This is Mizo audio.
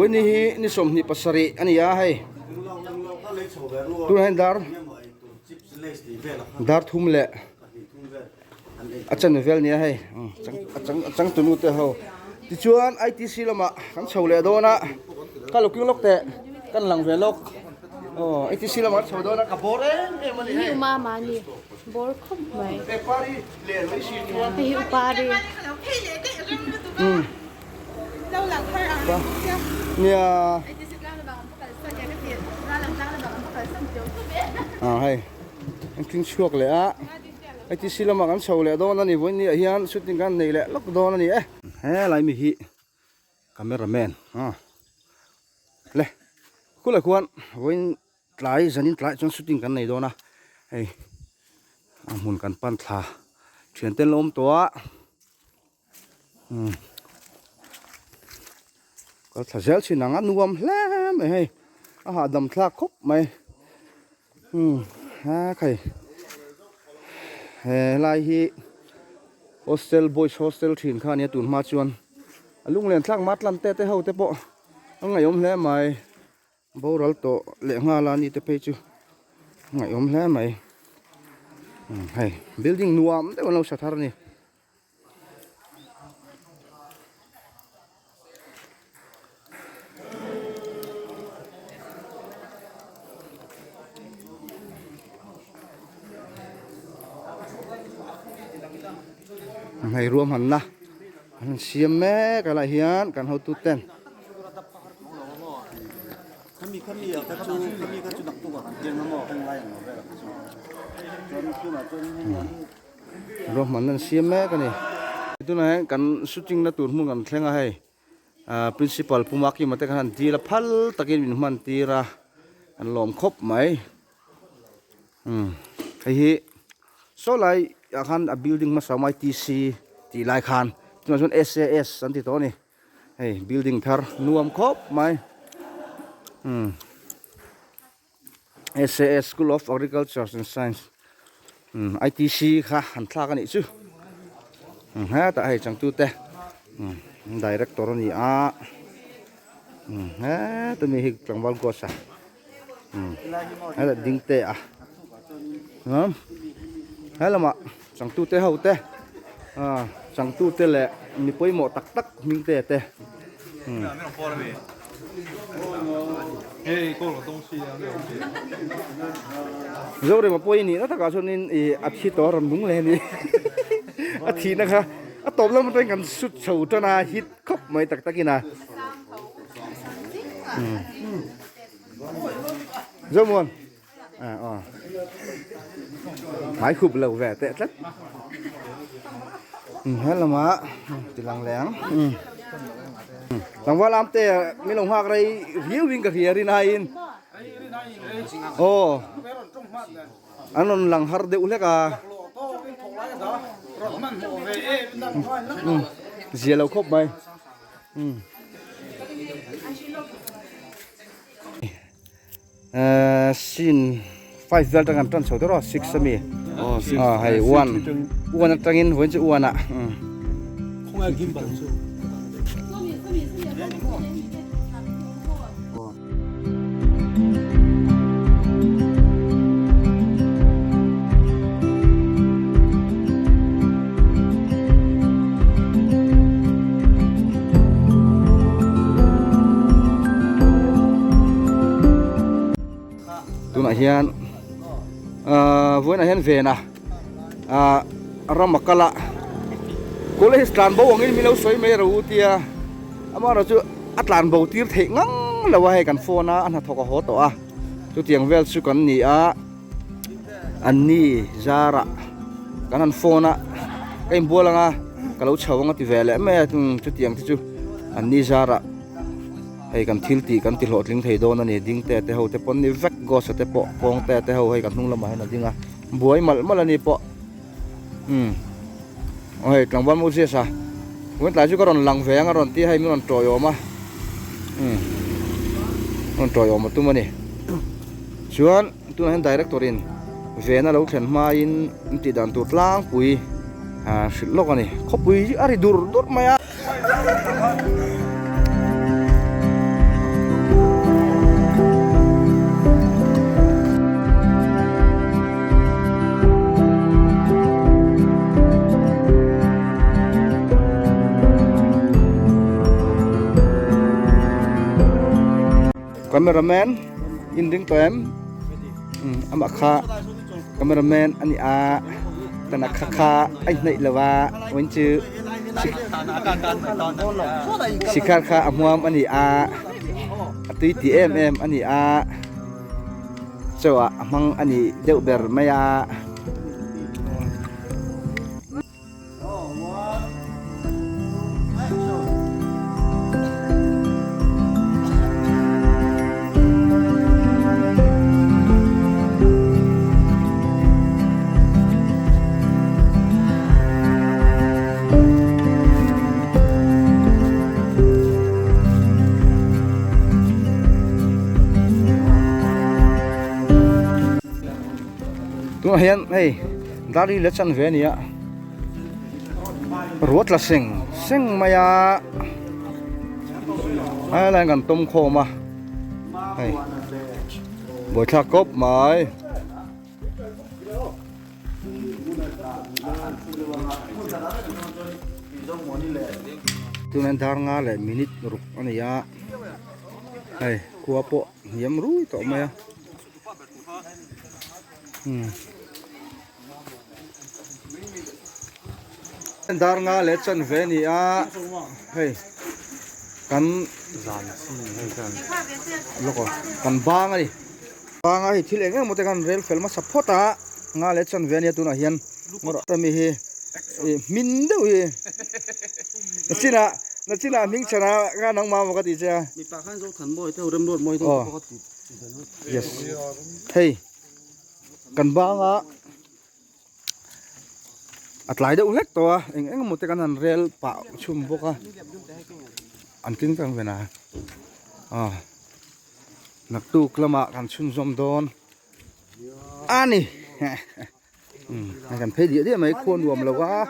Vawiin hi ni 27 a ni a hei tunah hian dar dar thum leh a chan vel nia hei a changtunu te ho tichuan I_T_C lamah kan chho leh dawn a ka lo keng lawk teh kan lang ve lawk aw I_T_C lamah kan chho dawn a ka bawr em em a ni hei. Bawr khawp mai. Hei hi upari. Nia. Ah hei. An tling chhuak leh a. ITC lamah kan chho leh dawn a ni vawiin ni ah hian shooting kan nei leh lawk dawn a ni e. Helai mi hi cameraman ah le khulai khuan vawiin Tlai zanin tlaiah chuan shooting kan nei dawn a, hei a hmun kan pan thla thian te an lo awm tawh a, umm kal thla zel thin ang a nuam hle mai hei a hahdam thlak khawp mai umm a khai he lai hi hostel boys hostel thin kha a nia tun hma chuan a lunglen thlak matlan te te ho te pawh a ngaihawm hle mai. Boral tawh leh nghal a ni te phei chu ngaihawm hle mai hei building nuam deuh an lo sa thar a ni. Hei ruahmanna an siam mek a lai hian kan hotu ten. Ruahmanna an siam mek a ni. Tunah hian kan shooting na tur hmun kan thleng a hei ah principal Pu Makima te khan an dil a phal takin min hman tir a an lawm khawp mai umm hei hi saw lai ah khan a building hmasa awm a I_T_C tih lai khan tunah chuan S_A_S an ti tawh a ni. Hei building thar nuam khawp mai umm S_A_S school of agriculture and science umm I_T_C kha han thlak a nih chu umm hetah hei changtu te umm director a ni a umm heta mi hi tlangval gosa umm hetah ding te a umm helamah changtu te ho te ah changtu te leh mi pawimawh tak tak hming te te umm. Zorema pawh i nihna takah chuanin ih a thi tawh a rawn nung leh a ni a thihna kha a tawp lam atangin kan sut chho tan a hit khawp mai tak takin a. Zomuan hmai khup lo ve teh tlat he lamah ti lang leh ang tlangval am te min lo nghak rei riau in ka hria rin aiin aw an rawn lang har deuh hlek a zia lo khawp mai. Sin 5 vel atang kan tan chho deuh a 6 ami ah hei 1 1 atangin vawiin chu 1 ah Tunah hian ahh vawiinah hian vena ahh ram a kal a college tlan bo angin min lo sawi mai ro u tia amaherawh chu a tlan bo tir theih ngang lo a hei kan phone a a hnathawk a haw tawh a chutiang vel chu kan ni a. An ni zarah kan han phone a ka inbual anga ka lo chho anga ti ve leh mai a chutiang te chu an ni zarah hei kan thil tih kan ti hlawhtling thei dawn a ni ding te te ho te pawn ni vek ghost te pawh kawng te te ho hei kan hnung lamah hian a ding a buai malh malh a ni pawh umm aw hei tlangval Moses a vawiin tlai chu ka rawn lang ve ang a rawn ti a hei min rawn tawiawm a umm rawn tawiawm a tum a ni chuan. Tunah hian director in vena lo thlen hmain an tih dan tur tlangpui hrilh lawk a ni. Khawpui hi a ri dur dur mai a. Cameraman in ring tawh em? Amah kha cameraman a ni a, tana kha kha a hnaih lo a, vawiin chu Shikhar kha a hmuam a ni a, a tui ti em em a ni a, chaw ah a hmang a ni deuh ber mai a. Tunah hian hei Dari la chan ve a ni a ruat la seng seng mai a helai kan tawm khawm a hei buaithlak kawp mai. Tunah hian dar nga leh minute ruk a ni a hei khua pawh hniam rui tawh mai a. Dar nga leh chan ve a ni a hei kan lawk aw kan bang a ni bang a hei thil eng emaw te khan rel fel hmasa phawt a nga leh chan ve a nia tunah hian mi hi ih hmin deuh hi nachinah nachinah hming chhan a kha nangmah maw ka tih che a aw. Yes hei kan banga a tlai deuh hlek tawh a eng eng emaw te kan han rel pah chhun bawk a an tling tak ven a ah naktuk lamah kan chhunzawm dawn a ni umm kan phei diah diah mai khua nuam lo a.